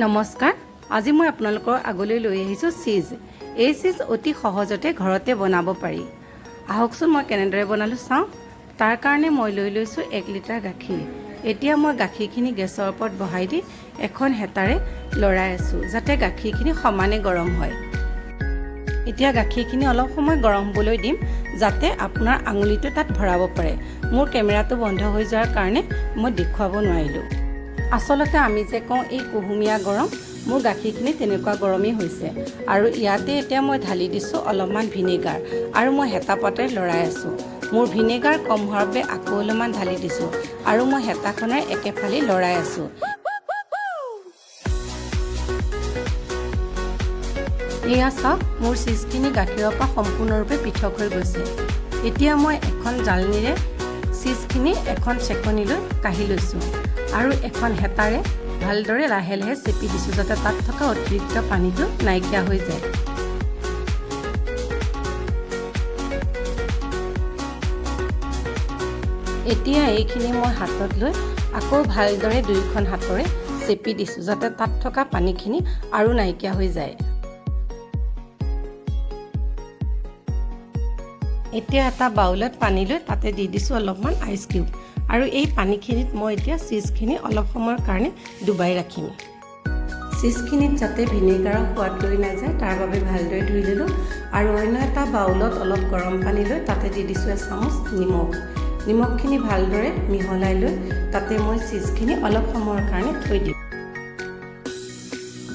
নমস্কাৰ, আজি মই আপোনালোকৰ আগলৈ লৈ আহিছোঁ চীজ। এই চীজ অতি সহজতে ঘৰতে বনাব পাৰি। আহকচোন, মই কেনেদৰে বনালোঁ চাওঁ। তাৰ কাৰণে মই লৈ লৈছোঁ 1 লিটাৰ গাখীৰ। এতিয়া মই গাখীৰখিনি গেছৰ ওপৰত বহাই দি এখন হেতাৰে লৰাই আছোঁ, যাতে গাখীৰখিনি সমানে গৰম হয়। এতিয়া গাখীৰখিনি অলপ সময় গৰম হ'বলৈ দিম, যাতে আপোনাৰ আঙুলিটো তাত ভৰাব পাৰে। মোৰ কেমেৰাটো বন্ধ হৈ যোৱাৰ কাৰণে মই দেখুৱাব নোৱাৰিলোঁ। আচলতে আমি যে কওঁ এই কুহুমীয়া গৰম, মোৰ গাখীৰখিনি তেনেকুৱা গৰমেই হৈছে। আৰু ইয়াতে এতিয়া মই ঢালি দিছোঁ অলপমান ভিনেগাৰ আৰু মই হেতা পাতেৰে লৰাই আছোঁ। মোৰ ভিনেগাৰ কম হোৱাৰ বাবে আকৌ অলপমান ঢালি দিছোঁ আৰু মই হেতাখনেৰে একেফালে লৰাই আছোঁ। এয়া চাওক, মোৰ চীজখিনি গাখীৰৰ পৰা সম্পূৰ্ণৰূপে পৃথক হৈ গৈছে। এতিয়া মই এখন জালনীৰে চীজখিনি এখন চেকনিলৈ কাঢ়ি লৈছোঁ আৰু এখন হেতাৰে ভালদৰে লাহে লাহে চেপি দিছোঁ, যাতে তাত থকা অতিৰিক্ত পানীটো নাইকিয়া হৈ যায়। এতিয়া এইখিনি মই হাতত লৈ আকৌ ভালদৰে দুয়োখন হাতৰে চেপি দিছোঁ, যাতে তাত থকা পানীখিনি আৰু নাইকিয়া হৈ যায়। এতিয়া এটা বাউলত পানী লৈ তাতে দি দিছোঁ অলপমান আইচ কিউব আৰু এই পানীখিনিত মই এতিয়া চীজখিনি অলপ সময়ৰ কাৰণে ডুবাই ৰাখিম। চীজখিনিত যাতে ভিনেগাৰৰ সোৱাদ লৈ নাযায়, তাৰ বাবে ভালদৰে ধুই ল'লোঁ। আৰু অন্য এটা বাউলত অলপ গৰম পানী লৈ তাতে দি দিছোঁ এচামুচ নিমখ। নিমখখিনি ভালদৰে মিহলাই লৈ তাতে মই চীজখিনি অলপ সময়ৰ কাৰণে থৈ দিম।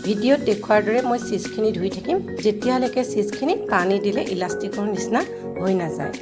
ভিডিঅ'ত দেখুওৱাৰ দৰে মই চীজখিনি ধুই থাকিম, যেতিয়ালৈকে চীজখিনি টানি দিলে ইলাষ্টিকৰ নিচিনা হৈ নাযায়।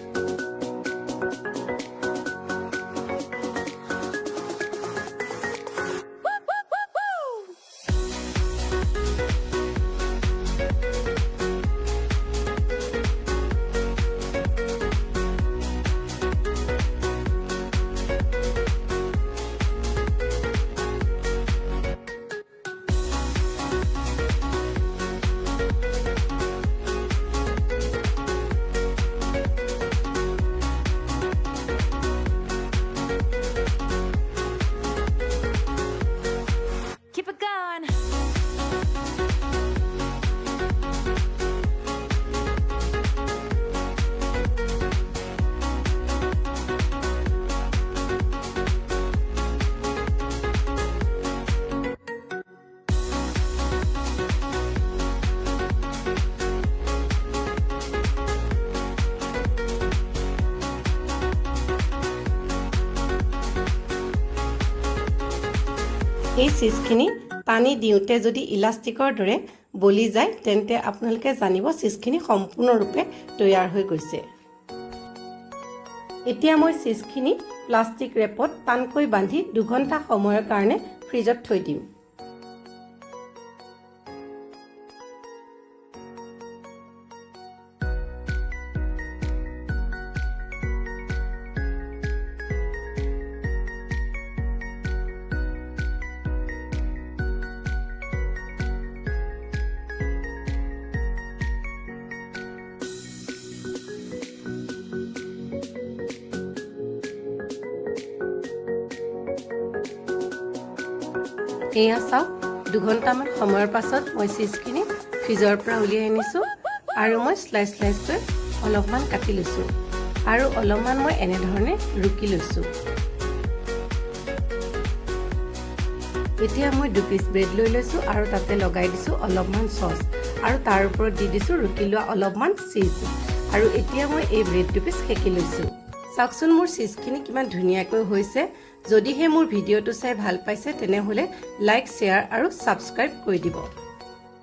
Keep it going. এই চীজখিনি টানি দিওঁতে যদি ইলাষ্টিকৰ দৰে বলি যায়, তেন্তে আপোনালোকে জানিব চীজখিনি সম্পূৰ্ণৰূপে তৈয়াৰ হৈ গৈছে। এতিয়া মই চীজখিনি প্লাষ্টিক ৰেপত টানকৈ বান্ধি 2 ঘণ্টা সময়ৰ কাৰণে ফ্ৰিজত থৈ দিম। এয়া চাওক, 2 ঘণ্টামান সময়ৰ পাছত মই চীজখিনি ফ্ৰিজৰ পৰা উলিয়াই আনিছোঁ আৰু মই শ্লাইচ শ্লাইচকৈ অলপমান কাটি লৈছোঁ আৰু অলপমান মই এনেধৰণে ৰুকি লৈছোঁ। এতিয়া মই দুপিচ ব্ৰেড লৈ লৈছোঁ আৰু তাতে লগাই দিছোঁ অলপমান চচ আৰু তাৰ ওপৰত দি দিছোঁ ৰুকি লোৱা অলপমান চীজ। আৰু এতিয়া মই এই ব্ৰেড দুপিচ সেকি লৈছোঁ। চাওকচোন, মোৰ চীজখিনি কিমান ধুনীয়াকৈ হৈছে। যদিহে মোৰ ভিডিঅ'টো চাই ভাল পাইছে, তেনেহ'লে লাইক, শ্বেয়াৰ আৰু ছাবস্ক্ৰাইব কৰি দিব।